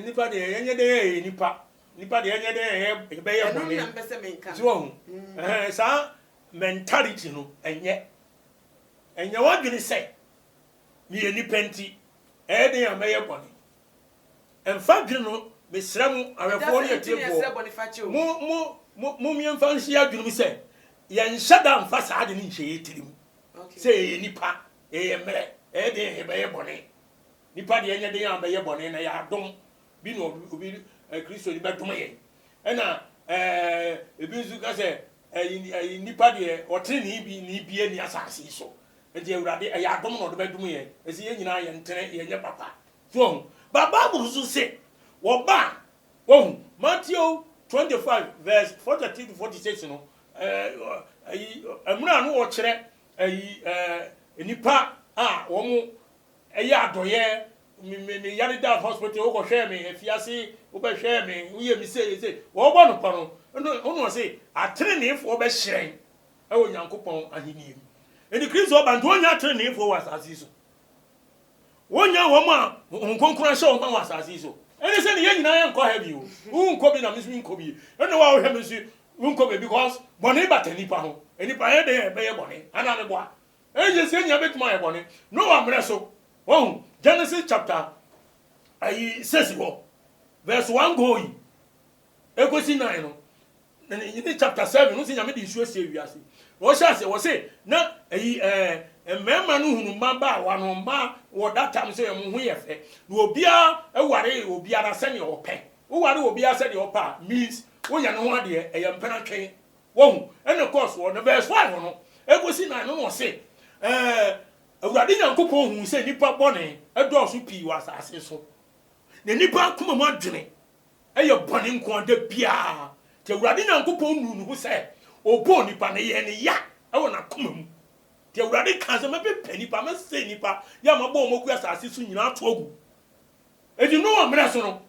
nipa deɛ yɛnyɛ dɛn a yɛyɛ nipa, nipa deɛ yɛnyɛ dɛn a yɛbɛyɛ bɔne. Ɛno na mpɛ sɛ menka. So wahu? Ɛhɛn, saa mentality no ɛnyɛ. Ɛnyɛ w'adwene sɛ meyɛ nipa nti ɛyɛ den a mɛyɛ bɔne. Ɛmfa adwene no, mesrɛ mo, ahwɛfoɔ ne atiefoɔ, mo, mo, mo, mom yɛmfa nhyɛ yɛn adwene mu sɛ, yɛnhyɛ da mfa saa ade no nhyɛ yɛn tirim, sɛ yɛyɛ nnipa, yɛyɛ mmerɛ, ɛyɛ den a yɛbɛyɛ bɔne. Nipa deɛ ɛnyɛ den a ɔbɛyɛ bɔne, na ɛyɛ adom bi na obi, Kristoni bɛdom yɛn. Ɛna ɛɛ, ebi nso ka sɛ, ɛyi, ɛyi, nipa deɛ ɔtenenee bi ni bi ani asase yi so. Nti Awurade, ɛyɛ adom na ɔde bɛdom yɛn. Ɛsɛ yɛn nyinaa yɛntene, yɛnyɛ papa. So wahu? But Bible nso se, wɔba a, wahu, Matthew 25 verse 43 to 46 no, ɛɛ, ayi mmerɛ a no wɔkyerɛ ayi ɛɛ nnipa a wɔn ɛyɛ adɔyɛ me me me yare da hospital wokɔhwɛɛ me afiase wobɛhwɛɛ me woyɛ me sei sei wɔbɔ no pɔ no ɛno ɔno ɔse ateneneefoɔ bɛhyerɛn ɛwɔ Nyankopɔn ahennie mu. Enti Kristo aba nti wɔnnya ateneneefoɔ wɔ asase yi so. Wɔnnya wɔn a Honhom Kronkron ahyɛ wɔn ma wɔ asase yi so. Ɛne sɛ ne yɛn nyinaa yɛnkɔ heaven o. Wonkɔ bi na me nso menkɔ bi. Ɛne wo a wohwɛ me nso wonkɔ bi because bɔne bata nnipa ho. Nnipa yɛ dɛn a ɛbɛyɛ bɔne anaa meboa? Ɛnyɛ sɛ yɛn nyinaa bɛtumi ayɛ bɔne. Noah mmerɛ so, wahu, Genesis chapter ayi 6 hɔ, verse 1 going, ɛkɔsi 9 no, ne chapter 7 no sɛ Nyame de nsuo asie wiase. Na ɔhyɛ aseɛ, wɔ se, na ayi ɛɛ mmarima no hunu mmabaawa no, mmaa wɔ that time sɛ wɔn ho yɛ fɛ. Na obiara ware obiara sɛdeɛ ɔpɛ. Woware obiara sɛdeɛ ɔpɛ a, means woyɛ ne ho adeɛ, ɛyɛ mpena twɛn. Wahu? Ɛna ɛkɔɔ soɔ. Na verse 5 no, ɛkɔsi 9 no na ɔse, ɛɛ, Awurade Nyankopɔn huu sɛ nnipa bɔne dɔɔso pii wɔ asase so, na nnipa akoma mu adwene yɛ bɔne nko ara da biara. Nti Awurade Nyankopɔn nuu ne ho sɛ ɔbɔɔ nnipa, na ɛyɛɛ no ya wɔ n'akoma mu. Nti Awurade kaa sɛ, Mɛpepa nnipa, mɛsɛe nnipa yɛ a mabɔ wɔn agu asase so nyinaa ato agu. Enti Noa mmerɛ so no,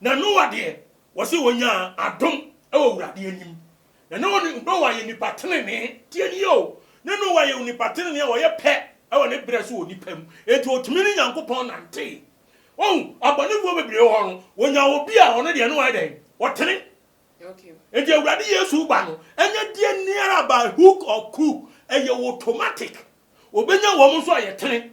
Na Noa deɛ, wɔse ɔnyaa adom wɔ Awurade anim. Na na Noa yɛ nipa tenenee. Tie nie o, na Noa yɛ onipa tenenee a ɔyɛ pɛ wɔ ne berɛ so wɔ nnipa mu. Enti ɔtumi ne Nyankopɔn nantee. Wohu, abɔnefoɔ bebree wɔ hɔ no, wɔnya obi a ɔno deɛ na ɔyɛ dɛn? Ɔtene. Enti Awurade Yesu ba no, ɛnyɛ deɛ niara by hook or crook, ɛyɛ automatic. Ɔbɛnya wɔn nso a yɛtene.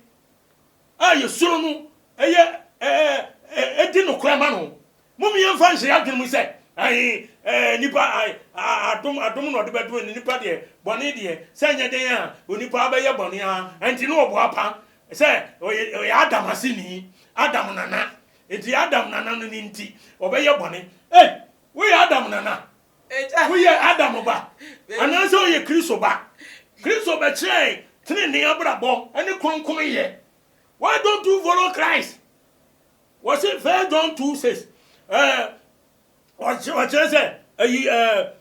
a yɛsuro no yɛ di nokorɛ ma no. Mom yɛmfa nhyɛ yɛn adwene mu sɛ ae nipa adom adom na ɔde bɛdome no, nipa deɛ bɔne deɛ sɛ ɛnyɛ den a onipa bɛyɛ bɔne a ɛnti no ɔboa pa sɛ ɔyɛ Adam aseni, Adam nana, nti Adam nana no ne nti ɔbɛyɛ bɔne. Ei, woyɛ Adam nana? Woyɛ Adam ba anaasɛ woyɛ Kristo ba? Kristo bɛkyerɛɛ tenenee abrabɔ ne kronkronyɛ. Why don't you follow Christ? Wɔse 1 John 2 6 ɛɛ ɔkyerɛ sɛ ɛyi ɛɛ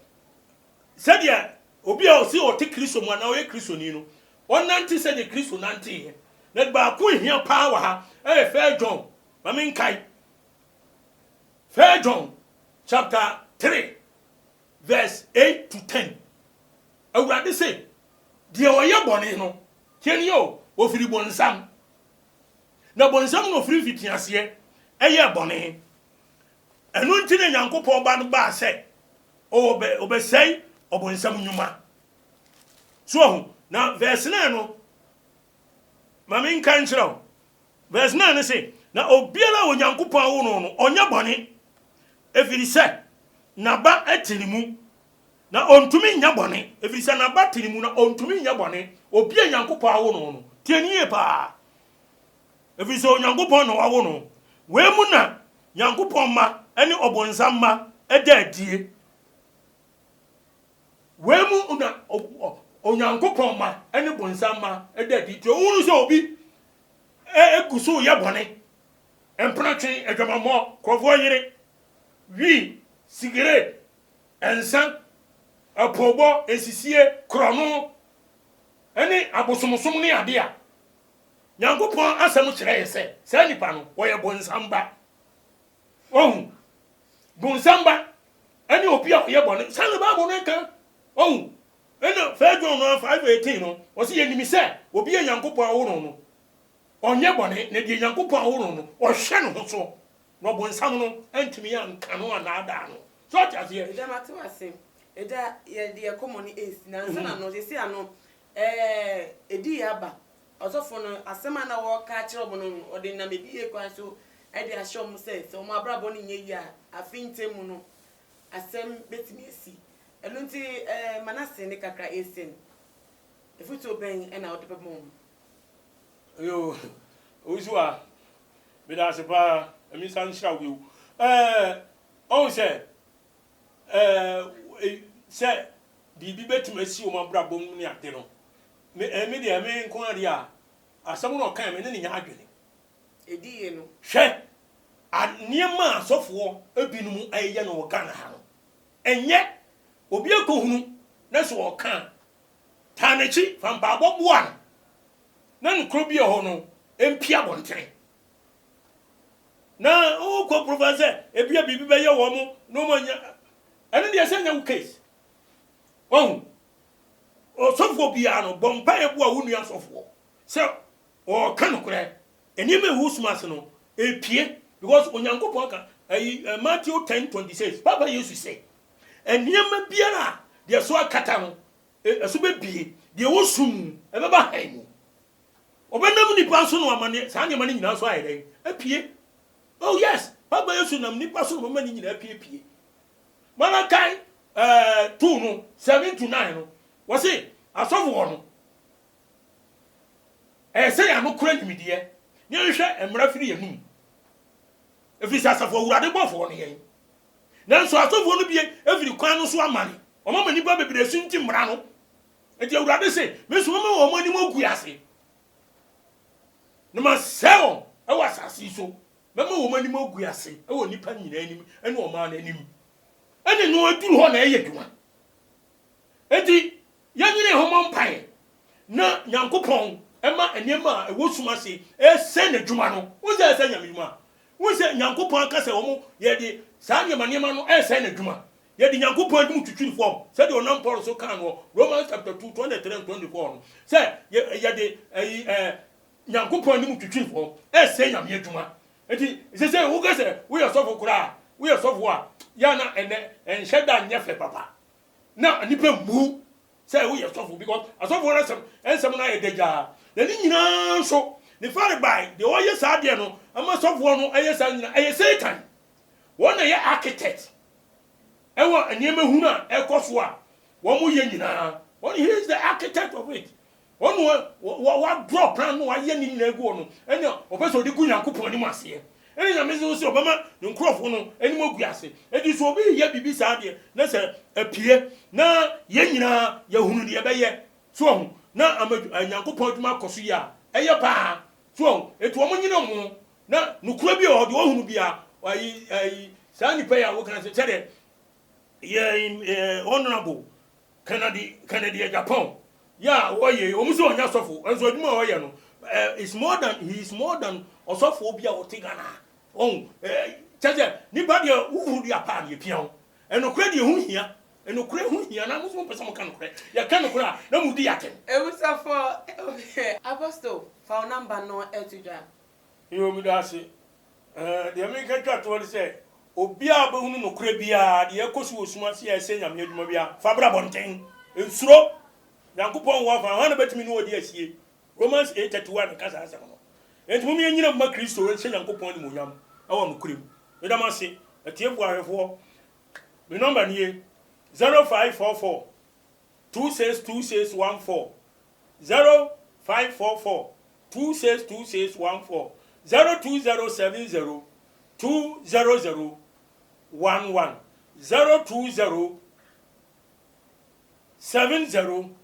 sɛdeɛ obi a ɔsi ɔte Kristo mu anaa ɔyɛ Kristoni no ɔnante sɛdeɛ Kristo nanteeɛ. Na baako ehia paa wɔ ha ɛyɛ 1 John ma menkae 1 John chapter 3 verse 8 to 10. Awurade se, deɛ ɔyɛ bɔne no, tie nie o, ɔfiri bonsam. Na bonsam na ɔfiri mfitiaseɛ ɛyɛɛ bɔne. Ɛno nti na Nyankopɔn ba no baa sɛ ɔbɛsɛe ɔbonsam nnwuma. So ahu? Na verse 9 no, ma menka nkyerɛ wo. Verse 9 no se, Na obiara a Onyankopɔn awo no no, ɔnyɛ bɔne, ɛfiri sɛ n'aba te ne mu, na ɔntumi nyɛ bɔne, ɛfiri sɛ n'aba te ne mu, na ɔntumi nyɛ bɔne. Obi a Nyankopɔn awo no no, tie no yie paa, ɛfiri sɛ Onyankopɔn na wawo no. Wei mu na Nyankopɔn mma ne ɔbonsam mma da adie. Wei mu na Onyankopɔn mma ne bonsam mma da adi. Nti wohunu sɛ obi gu so reyɛ bɔne, mpenatwe, adwamammɔ, nkurɔfoɔ yere, wii, sigaret, nsa, apoobɔ, nsisie, korɔno, ne abosomsom ne ade a, Nyankopɔn asɛm kyerɛ yɛ sɛ saa nipa no, ɔyɛ bonsam ba. Wahu? Bonsam ba ne obi a ɔyɛ bɔne. Saa na Bible no ka. Wahu? Ɛna First John no 5:18 no, ɔse yɛnim sɛ obi a Nyankopɔn awo no no, ɔnyɛ bɔne, na deɛ Nyankopɔn awo no no, ɔhwɛ ne ho so, na ɔbonsam no antumi anka no annaadaa no. So ɔte aseɛ? Agya mate wo ase. Agya yɛde yɛn kɔmmɔ no resi na ansa na no seesei ano ɛɛ ɛdii aba Ɔsɔfo no, asɛm a na ɔreka akyerɛ wɔn no, ɔde nam adiyie kwan so de ahyɛ wɔn sɛ, sɛ wɔn abrabɔ no nyɛ yie a, afe ntam mu no, asɛm bɛtumi asi. Ɛno nti, Manase ne kakra Esen, afotuo bɛn na wode bɛma wɔn? Yoo, Owusuwa, meda ase paa, Nyame nsa nhyira wo bio. Ɛɛ, ɔhu sɛ, ɛɛ, sɛ biribi bɛtumi asi wɔn abrabɔ mu ne ade no, Me eh, me deɛ, me nko ara deɛ a, asɛm no ɔkae, me ne no nyɛ adwene. Ɛdi yie no. Hwɛ, a nneɛma a asɔfoɔ binom reyɛ no wɔ Ghana ha no, ɛnyɛ. Obi akɔhunu. na sɛ ɔka a, taa n'akyi, fa mpaabɔ boa no na nokorɛ bi a ɛwɔ hɔ no mpue abɔntene. Na wokɔ profile sɛ ebia biribi bɛyɛ wɔn na wɔn anya, ɛno deɛ sɛ nyɛ wo case. Wahu? Ɔsɔfoɔ biara no, bɔ mpaeɛ boa wo nua sɔfoɔ sɛ ɔreka nokorɛ. Nneɛma a ɛwɔ sum ase no, ɛrepue because Onyankopɔn aka, ɛyi, Matthew 10:26, Papa Yesu se, nneɛma biara a deɛ so akata no, ɛso bɛbue, deɛ ɛwɔ sum mu, ɛbɛba hann mu. Ɔbɛnam nnipa so na wama ne, saa nneɛma no nyinaa so ayɛ dɛn? Apue. Oh yes, Papa Yesu nam nnipa so na ɔbɛma ne nyinaa apuepue. Malachi eh, 2 no, 7 to 9 no, wɔse asɔfoɔ no, ɛyɛ sɛ yɛn ano kora nimdeɛ, na yɛnhwɛ mmara firi yɛn anum, ɛfiri sɛ asafo awurade bɔfoɔ no yɛn. Nanso asɔfoɔ no bie afiri kwan no so amane, wɔama nnipa bebree sunti mmara no. Enti Awurade se, Me nso mɛma wɔn anim agu ase, na masɛe wɔn wɔ asase yi so. Mɛma wɔn anim agu ase wɔ nnipa nyinaa anim ne ɔman no anim. Ɛne no aduru hɔ na ɛyɛ adwuma. Enti yɛnyere yɛn ho mmɔ mpae na Nyankopɔn ma nneɛma a ɛwɔ sum ase ɛresɛe n'adwuma no. Wohu sɛ ɛresɛe Nyame adwuma? Wohu sɛ Nyankopɔn aka sɛ wɔn yɛde saa nneɛma nneɛma no ɛresɛe n'adwuma. Yɛde Nyankopɔn anim twitwiri fam sɛdeɛ ɔnam Paul so kaa no wɔ Romans chapter 2, 23 and 24 no, sɛ yɛde ɛyi ɛɛ Nyankopɔn anim twitwiri fam ɛresɛe Nyame adwuma. Enti sesei woka sɛ woyɛ sɔfo koraa a, woyɛ sɔfo a, yɛ a na ɛnɛ ɛnhyɛ da nyɛ fɛ papa. Na nnipa mmu sɛ woyɛ sɔfo because asɔfoɔ no asɛm nsɛm no ayɛ dagyaa. Na ne nyinaa nso ne farebae deɛ ɔyɛ saa adeɛ no ama sɔfoɔ no ɛyɛ saa nyinaa ɛyɛ Satan. Wɔn na ɛyɛ architect ɛwɔ nneɛma hunu a ɛkɔ so a wɔn yɛ nyinaa. Wɔn he is the architect of it. Wɔn na wɔadrɔ plan no wɔayɛ ne nyinaa agu hɔ no, ɛna ɔpɛ sɛ ɔde gu Nyankopɔn anim aseɛ. Ɛna Nyame nso sɛ ɔbɛma ne nkurɔfoɔ no anim agu ase. Enti sɛ obi reyɛ biribi saa deɛ, na sɛ apue, na yɛn nyinaa yɛhunu deɛ ɛbɛyɛ. So wahu? Na ama Nyankopɔn adwuma akɔ so yie a, ɛyɛ paa. So wahu? Enti wɔn nyere wɔn ho, na nokorɛ bi wɔ hɔ, deɛ wɔhunu biara, ayi, ayi, saa nipa yi a woka sɛ, sɛdeɛ yɛn honorable Kennedy Kennedy Agyapong yɛ a wɔyɛ yi, wɔn sɛ ɔnyɛ sɔfo, nso adwuma a ɔyɛ no, eh, is more than he is more than ɔsɔfoɔ bi a ɔte Ghana. Wɔn eh, kyɛ sɛ nipa deɛ wohuru dua paa deɛ pia ho. Ɛnokorɛ deɛ ho hia, ɛnokorɛ ho hia na mo nso mo pɛ sɛ mo ka nokorɛ. Yɛka nokorɛ a na mo di atɛm. Abusuafoɔ, Apostle, fa wo number no to dwa. Yoo meda ase. Ɛɛ, deɛ mereka twa toɔ ne sɛ, obiara a ɔbɛhunu nokorɛ biara, deɛ ɛrekɔ so wɔ sum ase a ɛsɛ Nyame adwuma biara, fa bra abɔnten. Nsuro! Nyankopɔn wɔ afa, hwan na bɛtumi ne wo adi asie? Romans 8:31 ka saa asɛm no. Enti mom yɛnnyina mma Kristo nhyɛ Nyankopɔn animuonyam wɔ nokorɛ mu. Meda mo ase, atiefoɔ ahwɛfoɔ. Me nɔmba nie, 0544 262614, 0544 262614 02070 200 11 020 70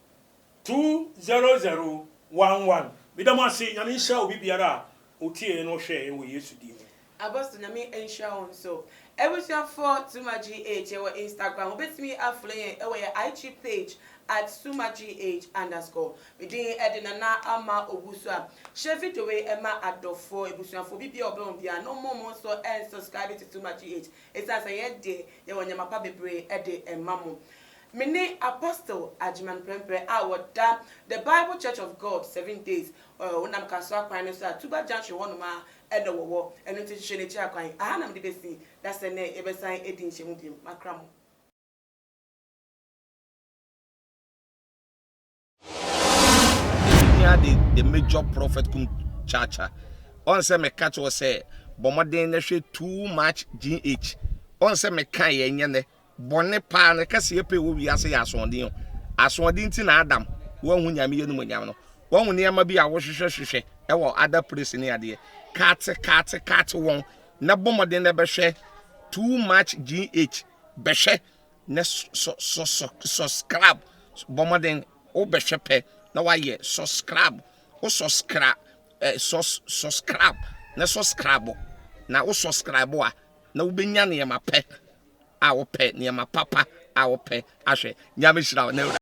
200 11 Meda mo ase, Nyame nhyira obi biara a otiee yɛn na ɔhwɛɛ yɛn wɔ Yesu din mu. Apostle Nyame nhyira wo nso. Abusuafoɔ Suma GH yɛwɔ Instagram wobɛtumi a follow yɛn wɔ yɛn IG page at Suma GH underscore. Me din de Nana Ama Owusu a share video wei ma adɔfoɔ, abusuafoɔ, obi biara a ɔbɛn wo biara na ɔmmɔ mo nso nsubscribe to Suma GH ɛsiane sɛ yɛn deɛ yɛwɔ nneɛma pa bebree de ma mo. Me ne Apostle Agyeman Prɛmprɛ a wɔda The Bible Church of God Seven Days, wonam Kasoa kwan no so a Tuba Junction hɔnom ara Ɛna wɔwɔ, ɛno nti hwehwɛ n'akyiri akwan. Aha na mede bɛsi, da sɛ nnɛ yɛbɛsan adi nhyiamu biom. Makra mo. Hia de the major prophet kum chacha ɔn sɛ meka kyerɛ sɛ bɔ mmɔden na hwɛ too much gh ɔn sɛ meka yɛ nyɛ nɛ Bɔne paa no kɛseyɛ pɛ wɔ wiase yɛ asoɔden o. Asoɔden nti na Adam wanhu Nyame animuonyam no. Wahu nneɛma bi a wohwehwɛ hwehwɛ wɔ other place ne adeɛ. Kate kate kate wɔn na bɔ mmɔden na bɛhwɛ too much GH bɛhwɛ na sɔ sɔ sɔ subscribe bɔ mmɔden wobɛhwɛ pɛ na wayɛ subscribe wo subscribe eh, sus subscribe na subscribe na wo subscribe a na wobɛnya nneɛma pɛ a wopɛ, nneɛma papa a wopɛ ahwɛ. Nyame hyira wo.